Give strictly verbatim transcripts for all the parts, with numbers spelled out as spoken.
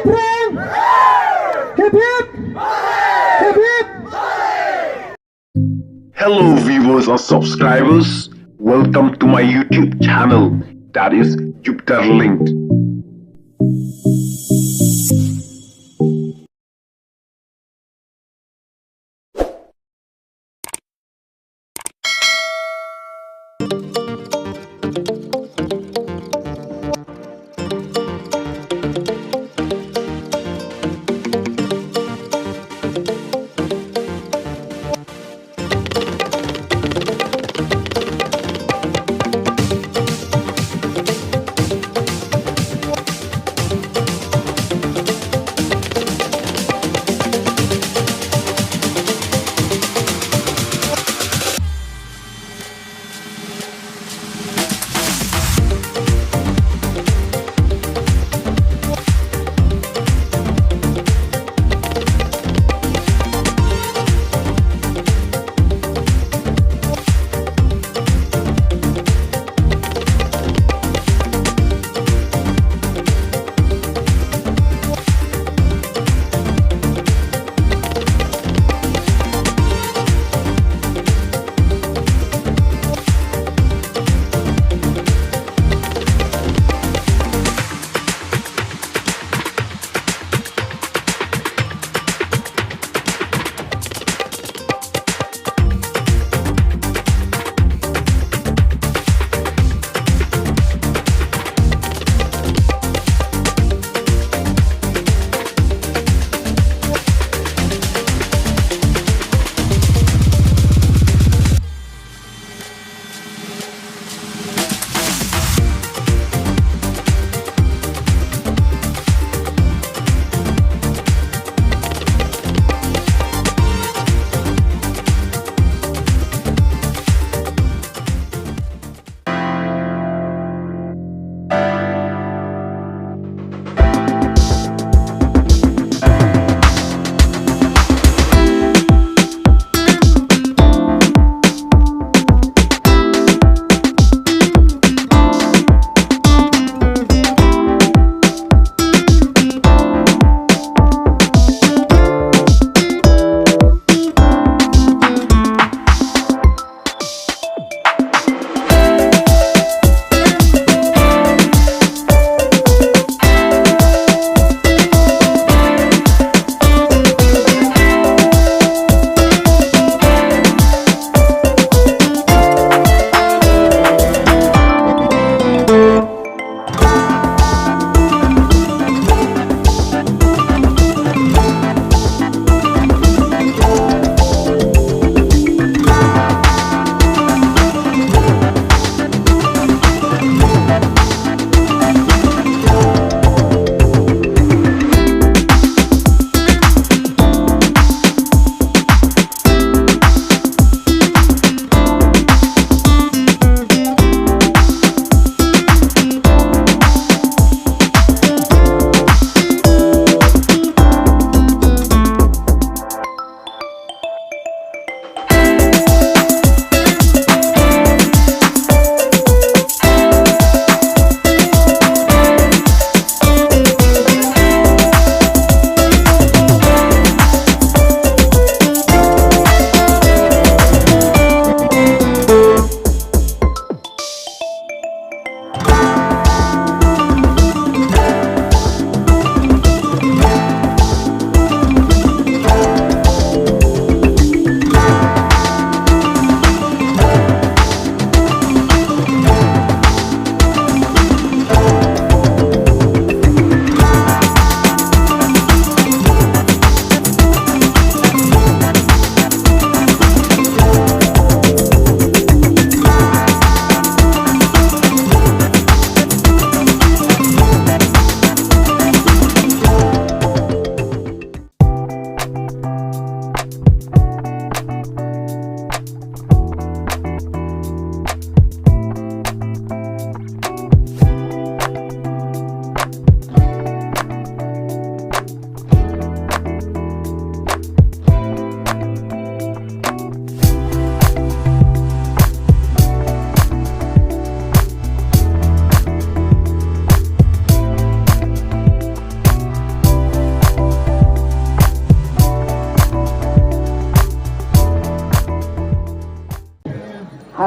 Kren! Hip hip! Hip hip! Hello viewers and subscribers, welcome to my YouTube channel, that is Jupiter Linked.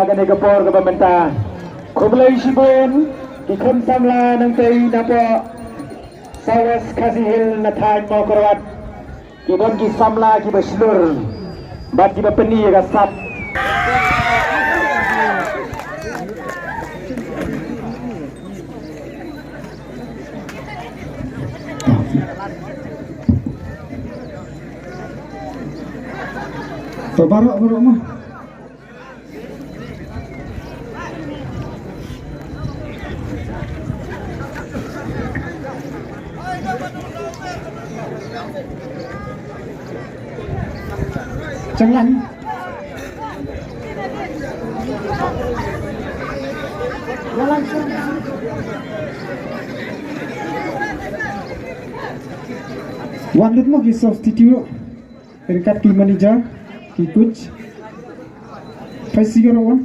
Kane ka por kaba mynta. Khublei shibun ki khun samla nangtei napoh South West Khasi Hills na thaiñ Mawkyrwat. Ki don ki samla kiba shlur bad kiba pyni ïa ka sap. To baroh, baroh mo. Changlan. Wan lut mo ki substitute. Ryngkat ki manager, ki coach. Phai sha ground.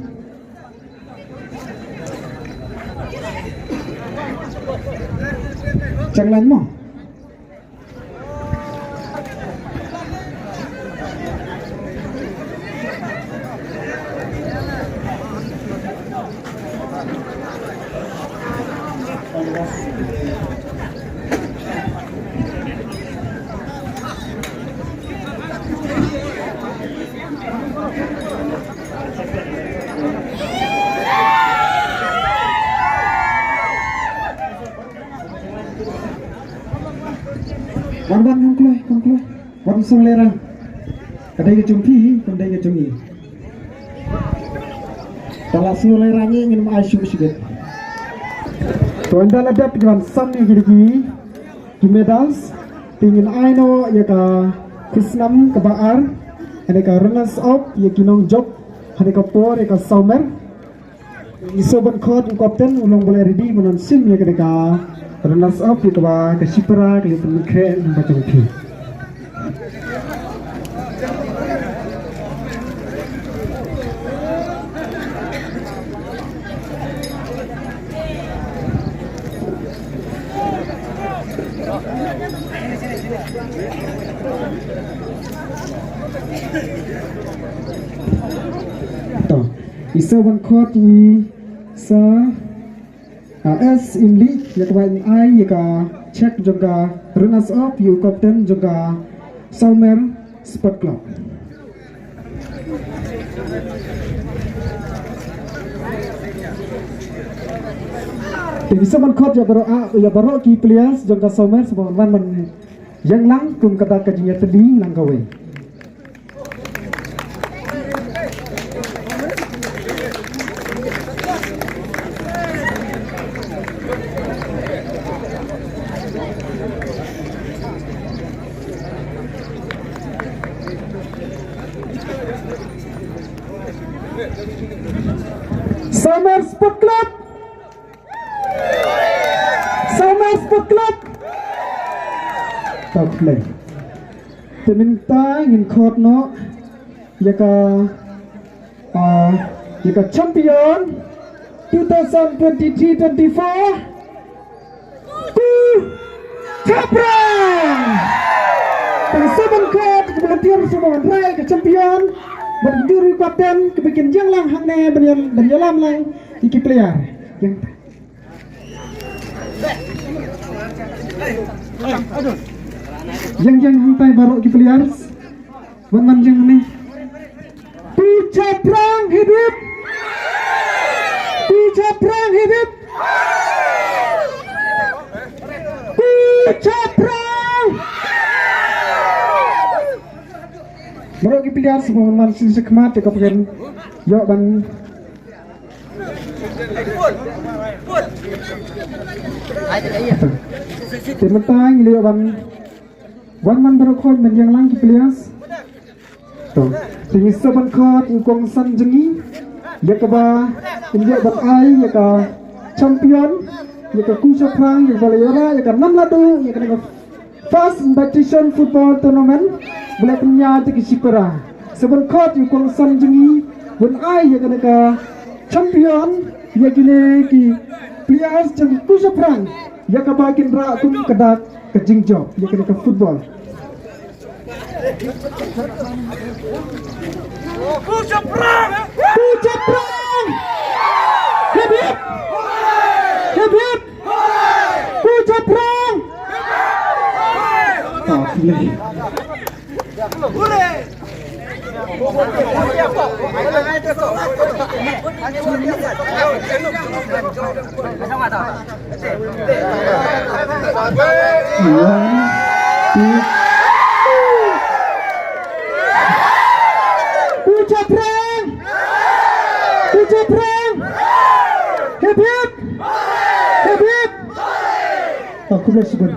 Changlan mo. Wan, wan, wan kloi, wan kloi. Wan sngewlehrain. Ka dei ka jong phi, kam dei ka jong i. Te la sngewlehrain ngi, ngin ym ai shuh shibit. To ynda la dep ki wan san ïa ki, ki medals, te ngin ai noh ïa ka khusnam kaba ar, ïa ka runners up, ïa ki nongjop ha kane ka por ïa ka sawmer. Ngi sngewbha ban khot u captain u long ba la ready ban wan shim ïa kane ka runners up ïa kaba ka shipara ka la pynmih khreh na ka jong phi. To, ngi sngewbha ban khot i Sir, ah, S Imli, ïa kaba in ai ïa ka cheque jong ka runners up ïa u captain jong ka Sawmer Sport Club. Te ngi sngewbha ban khot ïa baroh, ah, ïa baroh ki players jong ka Sawmer sngewbha ban wan ban ïeng lang kum ka dak ka jingïatylli lang kawei. Sawmer Sport Club. Sawmer Sport Club. Top play. Te mynta ngin khot noh ïa ka, ah, ïa ka champion two thousand twenty-three twenty-four. Ku Chaprang. Te sngewbha ban khot ka volunteer sngewbha ban rai ka champion. Bad dur ïa u captain kaba kin ïeng lang hangne ban ïal-, ban ïalam lang ïa ki player. Ïeng. Ïeng, ïeng hangtai baroh ki players. Wan man ïeng hangne. Ku Chaprang hip hip. Ku Chaprang hip hip. Ku Chaprang. Baroh ki players wan man sha khmat te ka pyrkhat ïoh ban Te mynta ngi la ïoh ban wan man baroh khoit ban ïeng lang ki players. To, te ngi sngewbha ban khot ïa u kongsan jong ngi ïa kaba in ïoh ban ai ïa ka champion, ïa ka Ku Chaprang, ïa kaba la ïoh ïa ka nam la duh ïa kane ka First Invitation Football Tournament ba la pynïaid da ki shipara. Sa ban khot ïa u kongsan jong ngi ban ai ïa kane ka champion ïa kine ki players jong Ku Chaprang ïa kaba kin rah kum ka dak ka jingjop ïa kane ka football. Ku Chaprang! Ku Chaprang! Hip hip! Hip hip! Ku Chaprang! Oh, khublei. Ku Chaprang! Ku Chaprang! Hip hip! Hip hip! Oh, khublei shibun.